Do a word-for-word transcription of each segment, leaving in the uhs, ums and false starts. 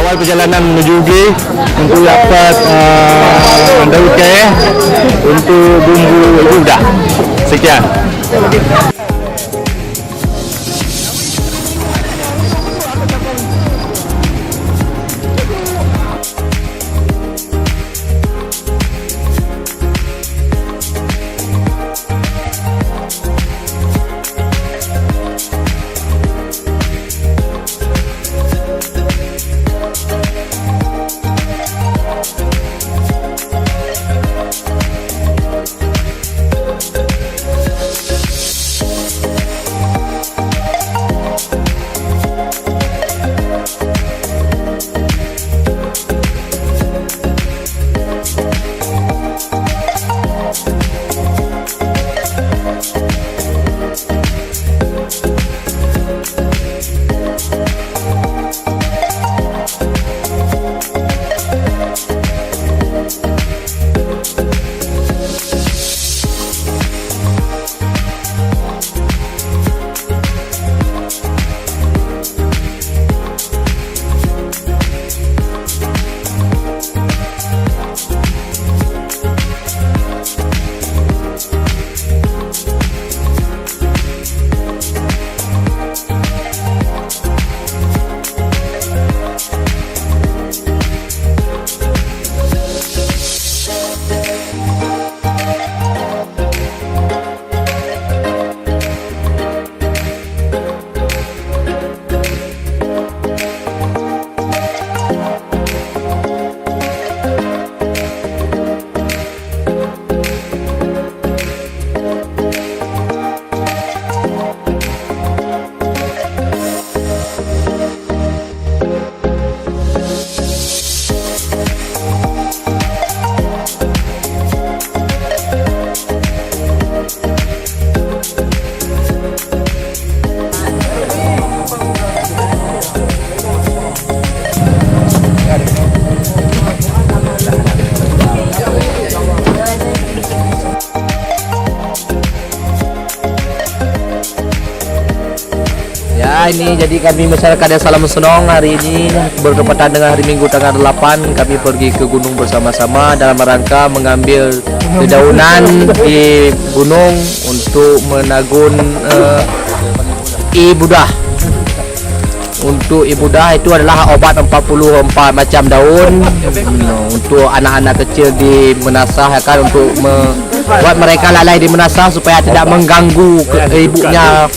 Awal perjalanan menuju U G untuk dapat, eh, daun kayèe untuk bumbu ibu udah. Sekian. Ya, ini jadi kami masyarakat Desa Lamon Senong hari ini bertepatan dengan hari Minggu tanggal delapan, kami pergi ke gunung bersama-sama dalam rangka mengambil dedaunan di gunung untuk menagun, eh, ibudah. Untuk ibudah itu adalah obat empat puluh empat macam daun. Untuk anak-anak kecil di meunasah, ya kan, untuk me-, buat mereka lalai di meunasah supaya tidak mengganggu ke, ibunya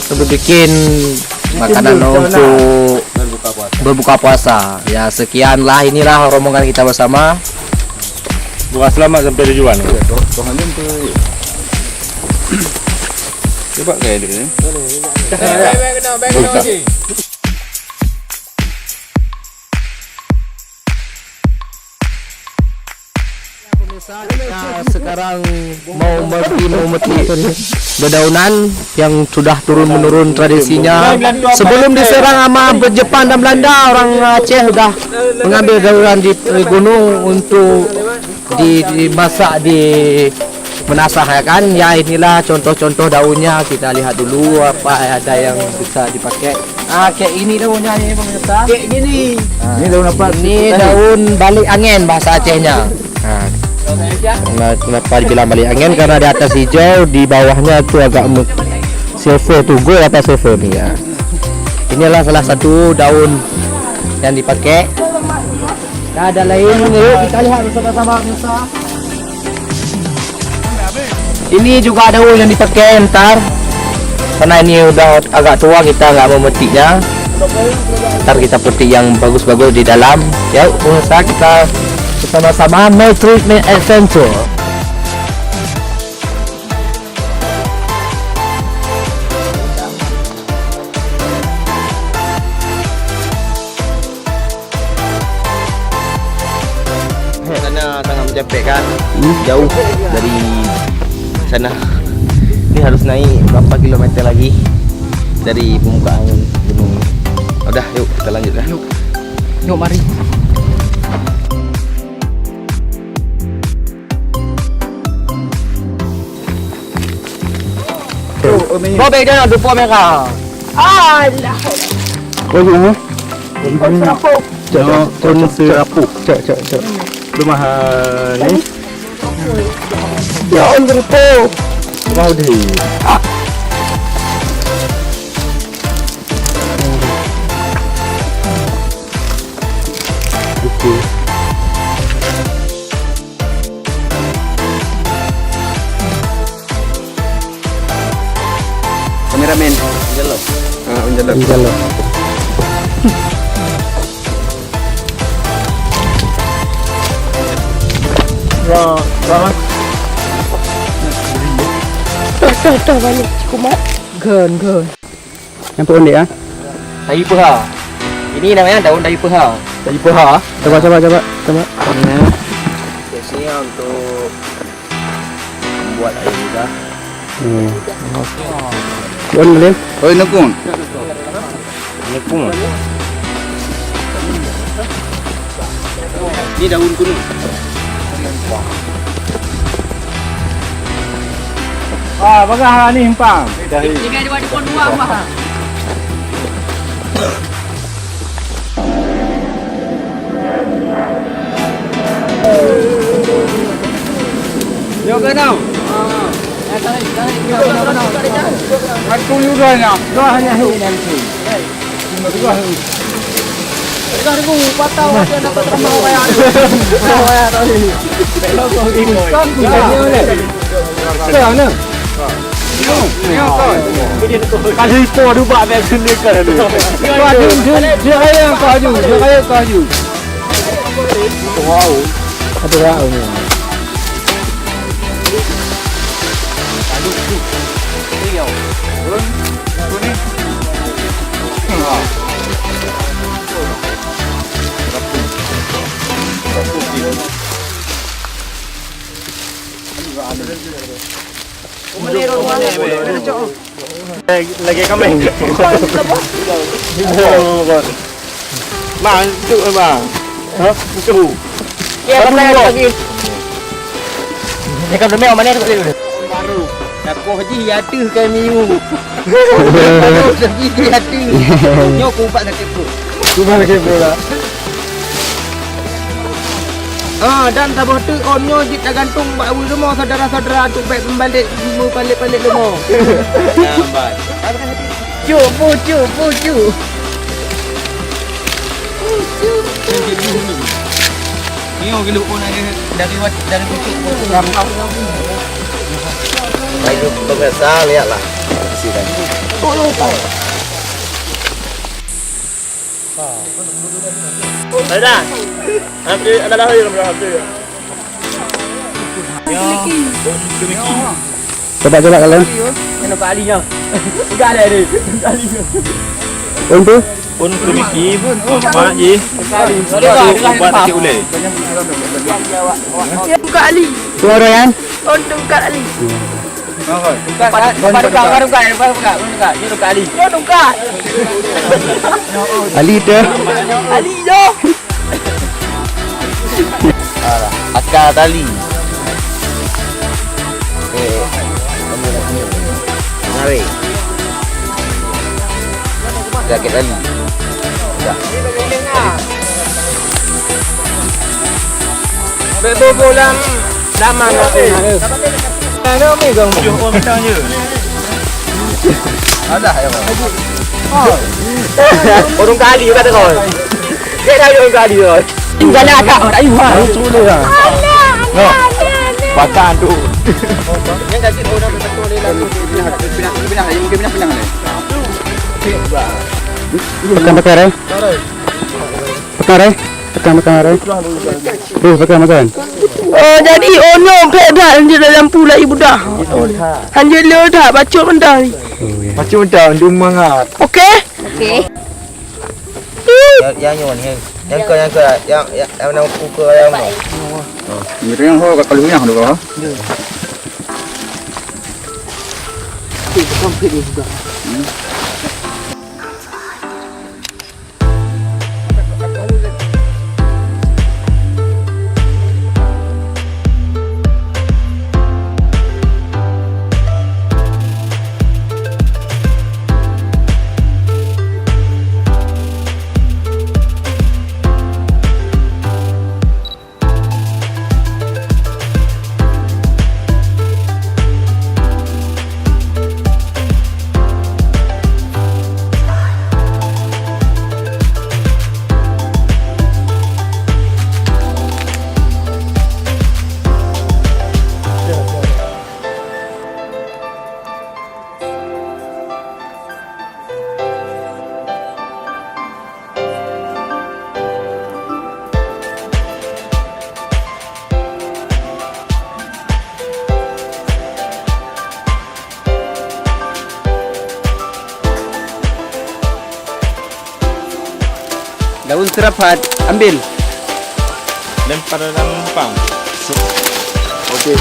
untuk bikin makanan untuk berbuka puasa. Ya, sekianlah, inilah rombongan kita bersama. Bukan selamat sampai tujuan. Coba kayak ini. Pemirsa, kita sekarang mau pergi memetik dedaunan yang sudah turun-menurun tradisinya. Sebelum diserang sama Jepang dan Belanda, orang Aceh sudah mengambil dedaunan di, di gunung untuk di, dimasak di meunasah, ya kan. Ya, inilah contoh-contoh daunnya. Kita lihat dulu apa ada yang bisa dipakai. Ah, kayak ini daunnya ni, pemirsa. Kayak gini. Ah. Ini daun apa? Ini daun balik angin bahasa Acehnya. Ah. Nah, kenapa dibilang balik angin? Karena di atas hijau, di bawahnya tu agak me-, silver tu, gold atau silver ni, ya. Inilah salah satu daun yang dipakai. Dah ada lain, yuk kita lihat bersama-sama, pemirsa. Ini juga daun yang dipakai ntar, karena ini udah agak tua, kita nggak memetiknya. Ntar kita petik yang bagus-bagus di dalam. Ya, pemirsa, kita bersama-sama Matrix Main Adventure. Sana sangat mencapai kan. Hmm. Jauh dari sana. Ini harus naik berapa kilometer lagi dari permukaan gunung ni. Udah, yuk kita lanjutkan. Yuk. Yuk, mari. Kau beda nak dupa merah. Alah. Kau ingat? Kau serapuk. Cok, cok, cok, cok, cok. Cok, cok, cok. Leumah, ah, ni. Ya, on berpo. Leumah udah. Okey. Kameramen, jalan. Ah, jalan. Jalan. Wah, wah. Tuh, tuh, tuh, balik. Kumat. Gon, gon. Nampak ondek, ah? Tari peuha. Ini namanya daun tari peuha. Tari peuha? Coba, coba, coba, coba. Ini. Biasanya untuk membuat air juga. Hmm. Gon, boleh? Oi, nekung. Nekung. Ini daun kuning. Ah, bagah ni empang. Tinggal dua di pon dua mah. Yo, kenal. Aku juga nak. Dah hanya ini nanti. Kali itu aduh bak bek sini kan. Kau aju, dia, dia kaya kau aju, dia kaya kau aju. Wow. Ada orang ni. Lagi kami. Bang, tu bang. Ha? Tu. Ya, bang, lagi. Ni kan demi mana tu? Baru. Takoh jih ya teuh kai miu. Baru tapi jih ya teuh. Nyoe ku ubat sakit perut. Ku ubat sakit perut lah. Ah, dan saboh teuk ôn nyoe jeuet tagantung bak rumoh syedara-syedara untuk bèk meubalek, meupalék-palék rumoh. Lambat. Cu, pu, cu, pu, cu. Nyoe geuleuh ôn dari, dari, dari pucuk pun. Baik, pemirsa, lihatlah. Saksikan. Dah. Hampir, dah, dah, dah, dah, hampir. Coba, coba kalau. Kena Kak Ali nya. Enggak ada dia. Kak Ali nya. Untuk? Pun kemiki, mak ji. Kak Ali. Ubat sakit ulai. Kak Ali. Suara kan? Untuk Kak Ali. Bukan, bukan, bukan, bukan, bukan, bukan, bukan. Ini Kak Ali. Ini Kak Ali. Ali tu. Ali tu. Alah, akar tali. Eh, tarik. Sakit tali. Dah. Bebo bolam. Lama nak kena. Ada mi gong. Tujuh orang macam je. Ada ya, Bang. Ureueng kali kata kau. Dia dah ureueng kali kau. Tinggal ada orang ayu ha. Lucu dia. Alah, alah, alah, alah. Patah tu. Yang kaki orang betul dia lah. Pindah, pindah, pindah, pindah, pindah. Tekan, tekan, eh. Tekan, eh. Tekan, tekan, eh. Eh, tekan, tekan. Oh, jadi, oh, nyoe, pek dah, hanjeuet dalam pula ibu dah. Hanjeuet le dah, bacut mentah ni. Bacut mentah, untuk mangat. Okey? Okey. Yang, yang nyoe ni, yang, yang ke, yang ke, yang, yang, yang nak kuka ayam tu. Ni yang ho, kalau yang tu, ha? Daun serapat, ambil. Lempar dalam empang. Oke.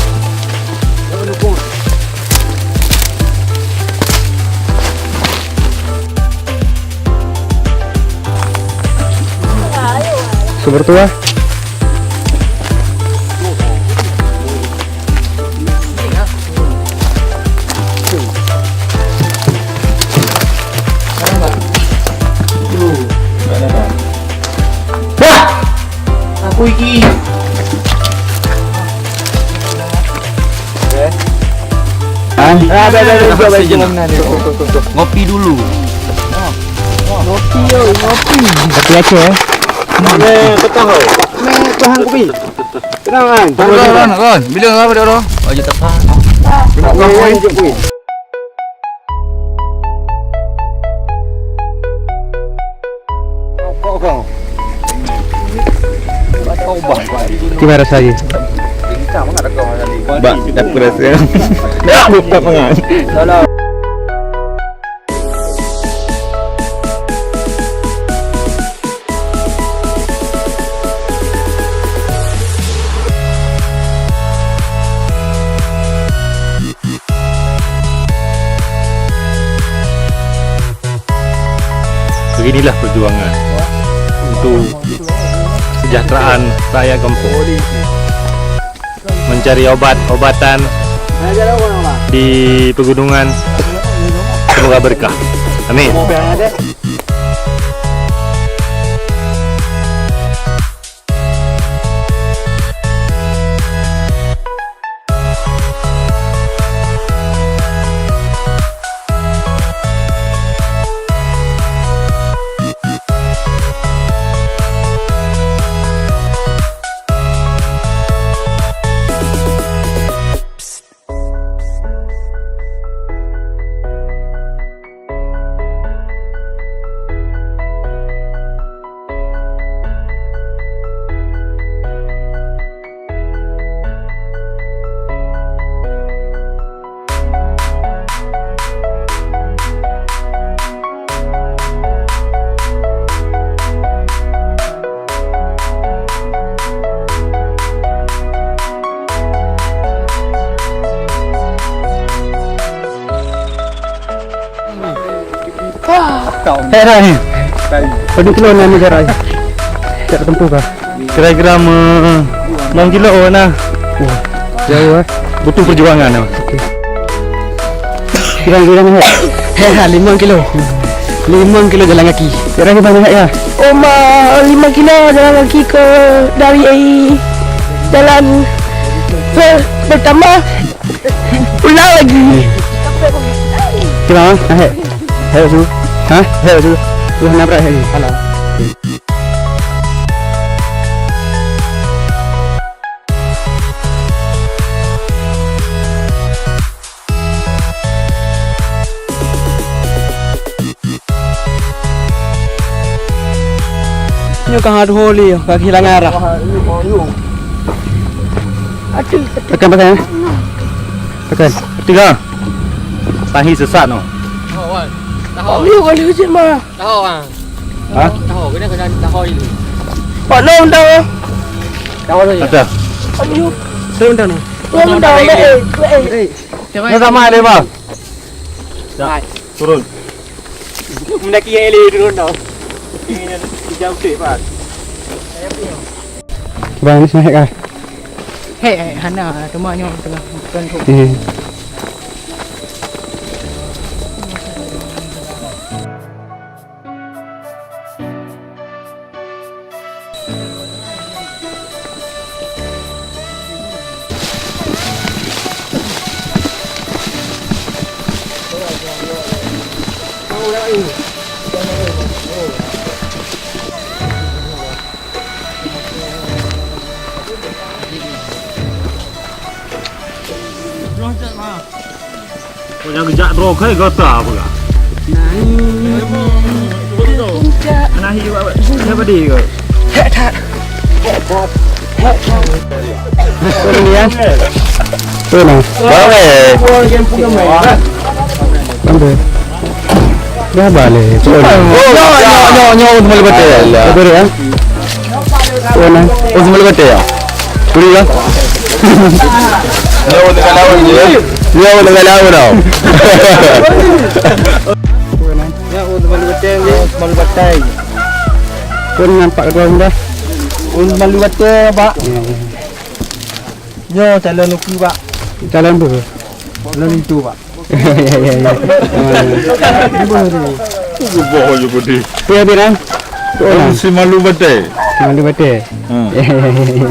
Sumber tua. Wah! Aku iki. Ah, dah, dah, dah, dah, dah, dah. Ngopi dulu. Ngopi, yo, ngopi. Ngopi Aceh, eh? Meh petah, ho. Meh petah kopi. Tenang, kan? Ron, ron, ron. Bila kau pada ron? Oh, je tak faham. Nak kau, eh? Gimana rasanya? Bak, tak kurasa. Dah buka pengan. Beginilah perjuangan untuk kesejahteraan rakyat kampung. Mencari obat-obatan di pegunungan. Semoga berkah. Amin. Hei, Rai. Pada kilo na ni, Rai. Tak tempuh kah? Kira-kira me-, enam kilo na. Wah, jauh, eh. Butuh perjuangan, eh. Okey. Kira-kira ni, eh? Hei, ha, lima kilo. Lima kilo jalan kaki. Kira-kira ni, eh, ya? Oma, lima kilo jalan kaki ke dari jalan, eh, pertama. Ulang lagi. Kira, ha? Hai. Hai, Su. Ha? Hai, Su. Lu nak berat hai. Alah. Nyoe ka hadu ho lé, ka kehilangan arah. Aduh, aduh. Tekan, tekan, eh. Tekan. Tiga. Tahi sesat noh. Tahu, wan. Tahu. Aduh, kalau hujan mah. Tahu, wan. Ha? Tahu, kena, kena tahu dulu. Pak Long tahu. Tahu saja. Ada. Aduh. Saya minta noh. Saya minta, eh, eh. Ni sama ada, Bang. Ya. Turun. Mendaki yang elok turun tau. Ini jauh deh, Pak. Bang, ni naik kah? Hei, hei, hana, cuma nyoe tengah bukan tu. Eh. Kok nyang geujak droe keu gata peugah? Nah, hi, siapa dia ke? Kemudian, tu nah. Baru, eh. Ambil. Dah balik. Nyoe, nyoe, nyoe, nyoe, Usman Lubate. Alah. Betul, ya? Oh, nah. Usman Lubate, ya? Boleh, ya? Nyoe tengah laut je. Nyoe tengah laut tau. Ya, Usman Lubate, Usman Lubate. Pun nampak kedua muda. Usman Lubate, Pak. Ya, ya. Nyoe calon uku, Pak. Calon apa? Calon itu, Pak. Ya, ya, ya. Boh je budi. Apa ya, Bira? Oh, si Malu Batai. Malu Batai. Ha.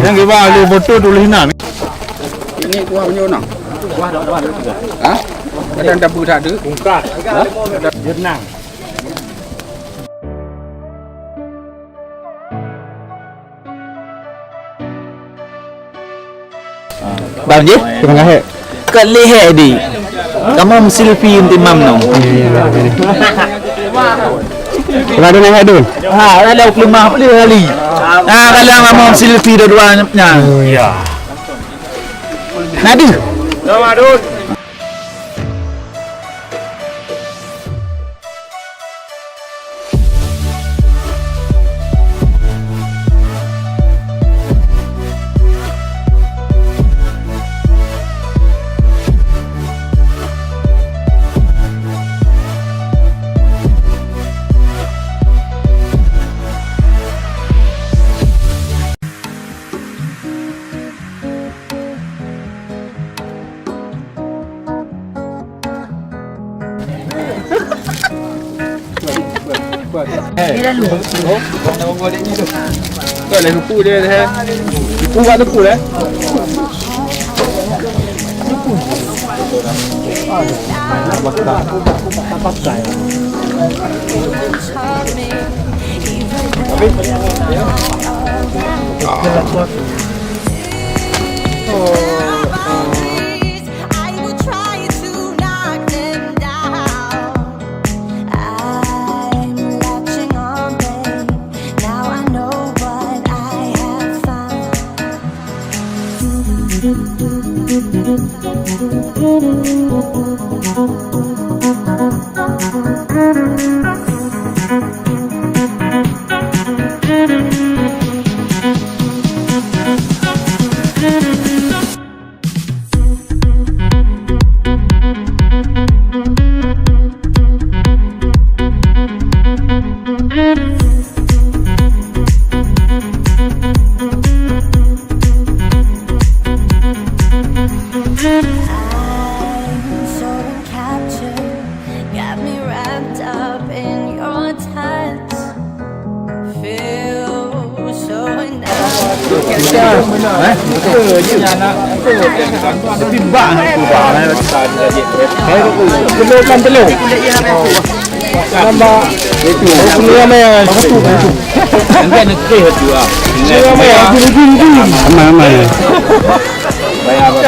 Nyang kiban lé moto tuléh nan. Ini kuah punya nak. Kuah dah, dah, dah. Ha? Kadang dah budak tu. Bungkah. Ha? Jenang. Bang Ji? Terima kasih. Ka lihek di. Kamoe meuselfie ngon imam nyoe. Iya, iya, iya. Coba dulu, naik dulu. Ha, ada kelimah apa dia kali? Ha, kalau kamoe meuselfie dua-dua nyan. Oh, iya. Nadi. Selamat, Dun. I will try to knock them down. I'm latching on, babe. Now I know what I have found. I'm so captured, got me wrapped up in your touch. Feel so in love. Tapi bak, bak, eh, bak, eh. Belum kan belum. Nampak. Itu. Aku ni ramai yang satu. Engkai nak keh tu ah. Ni ramai yang ujung-ujung. Aman, aman. Bayar apa?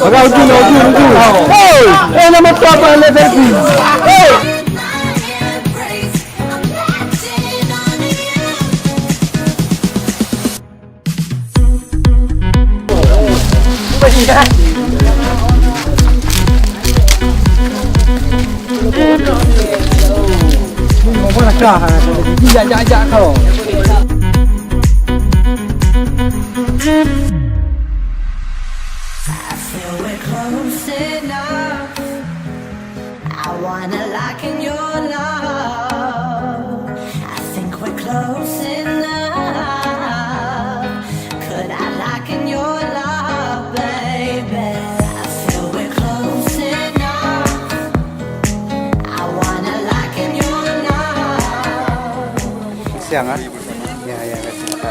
Agak ujung, ujung, ujung. Hei! Eh, nama tu apa? Nama selfie. Hei! I feel we're close enough. I wanna lock in your love. I think we're close enough. Could I lock in your love, baby? I feel we're close enough. I wanna lock in your love. Siang, ah? Ya, ya, biasa.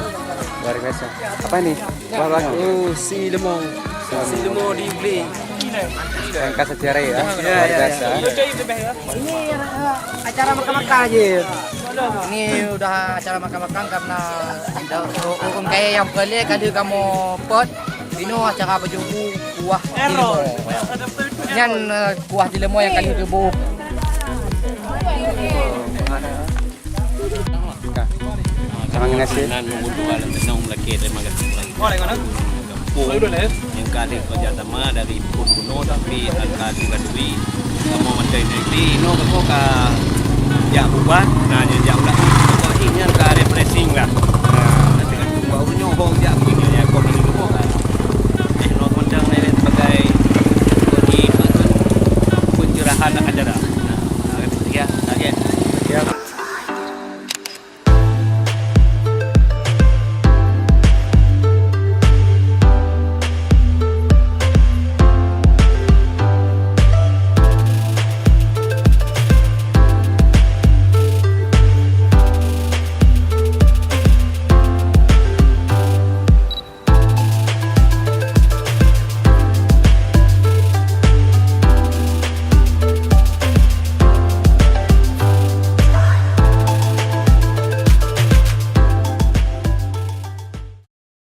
Luar biasa. Apa ini? Wah, wah. Oh, si lemong. Si lemong di Bli. Yang kata tiara ya. Ya, luar ya, biasa. Ya. Ini, eh, acara makan-makan aja. Ini udah acara makan-makan karena dah ureueng kaya nyang peureulèe kali kamoe pot. Ini acara beujubu kuah si lemong. Nyan, eh, kuah si lemong nyang kali tuboh. Ka. Terima kasih. Nan nunggu dua lam tenang melaki, terima kasih. Pun nyang ka lheueh kerja sama dari pun bunoe tapi angka tiba duri kamoe mantong di inoe kamoe ka jak bubar, nah nyang jak ulah pokok jih nyan ka refreshing lah.